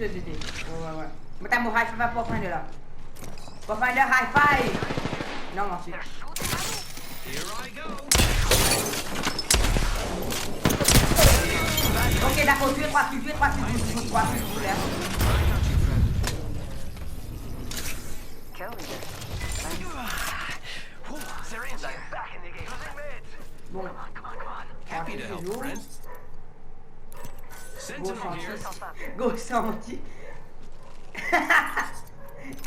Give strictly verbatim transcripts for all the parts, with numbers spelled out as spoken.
Deux, deux, deux. Ouais, ouais, ouais. Mo ta mo high five pou Pathfinder la. Pathfinder high five. Non, merci. Ok, d'accord, tu es trois, tu es trois, tu es trois, tu es trois, hein. Bon. Happy to help, friend. Sentinel here. Gros senti.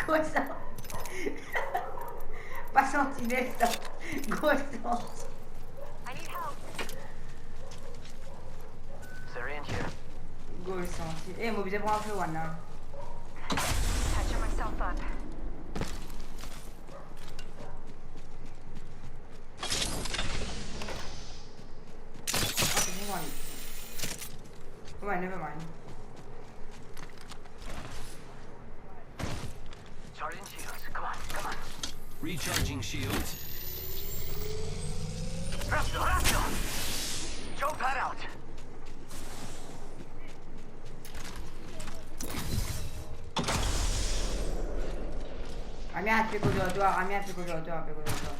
Gros senti. Pas sentinelle, ça. Gros senti. Syrian here. Gros senti. Eh, mo bizin pran enpe wana. Patching myself up. Okay, never mind. Come on, never mind. Charging shields. Come on, come on. Recharging shields. Raptor, Raptor! Jump pad out. Rami, pe koz ar twa, Rami, pe koz ar twa, pe koz ar twa.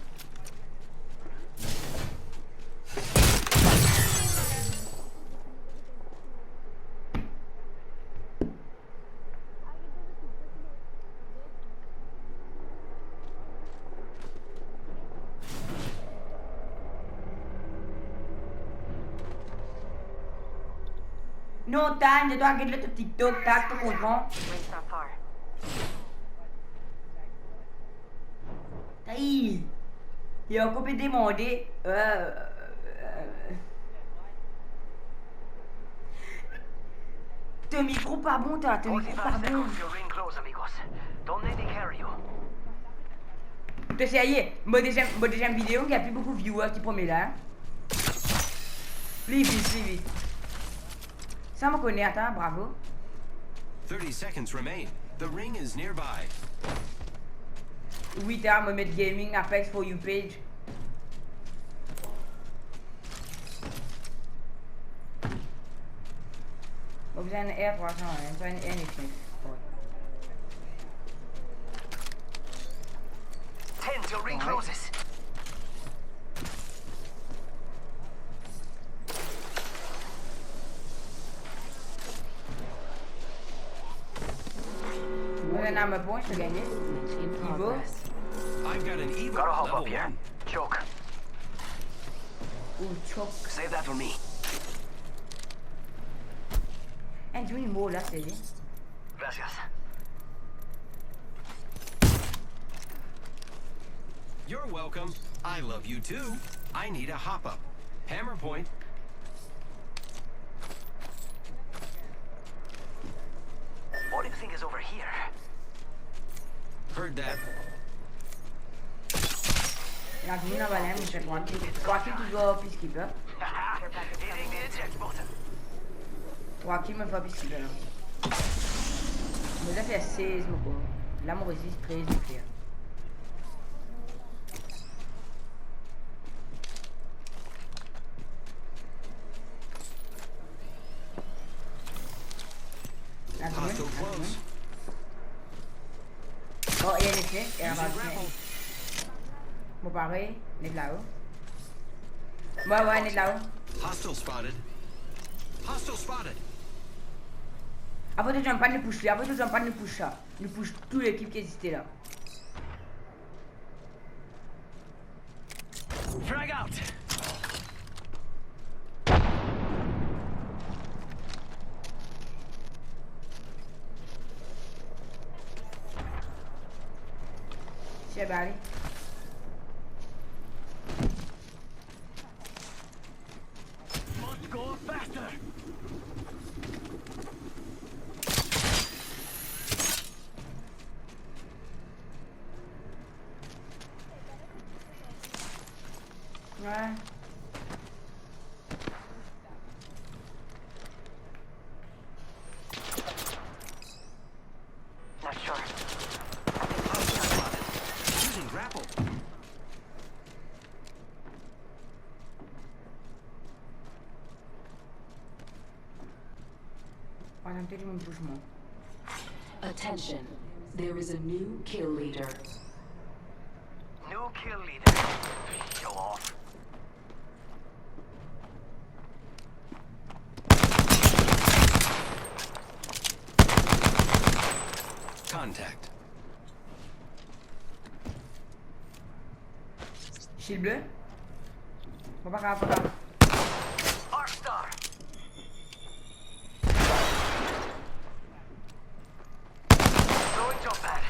Non, Tanya, to get le TikTok, tak, to konpran. Aïe. Li ankor pe demande, euh, euh, to mikro pa bon, ta, to mikro pa bon. To serye, mo deziem, mo deziem video, gagn pli boukou viewer ki premie la, hein. Pli vit, pli vit. Sa mo kone, atann, bravo. Thirty seconds remain. The ring is nearby. Wi, ta, mo met gaming Apex for you page. Mo bizin enn R twa san, hein, enn R nef nef. Ten till ring closes. Mo ena mo pon, mo gagne. Evo. I've got an Evo. Gotta hop up here. Choke. Ooh, choke. Save that for me. And you need more, that's it. Gracias. You're welcome. I love you too. I need a hop up. Hammer point. What do you think is over here? Heard that. Ena dimoun anba la, mo fer trwa kill. Trwa kill touzour peacekeeper. Hitting the eject button. Trwa kill, mo fer peacekeeper la. Mo deza fer sez, mo bro. La, mo res zis trez, mo fer. Ena dimoun, ena dimoun. Oh, e ena ete, e ena ete. Mo pare, net lao. Mo, mo net lao. Hostile spotted. Hostile spotted. Apre to zom pa nou push li, apre to zom pa nou push sa. Nou push tou lekip ki existe la. Frag out! Tir bale. Must go faster! Ouais. Not sure. Using grapple. Atann, to dimoun push mwa. Attention, there is a new kill leader. New kill leader. Show off. Contact. Shield ble. Mo pa kapav, pa kapav. Arc Star. Throwing jump pad.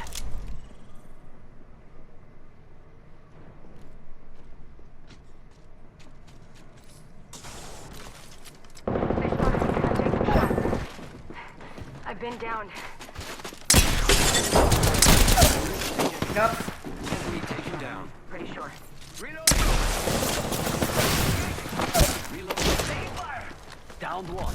They spotted me. I'm taking shots. I've been down. Enemy taken down. Pretty sure. Reload. Reload. Taking fire. Downed one.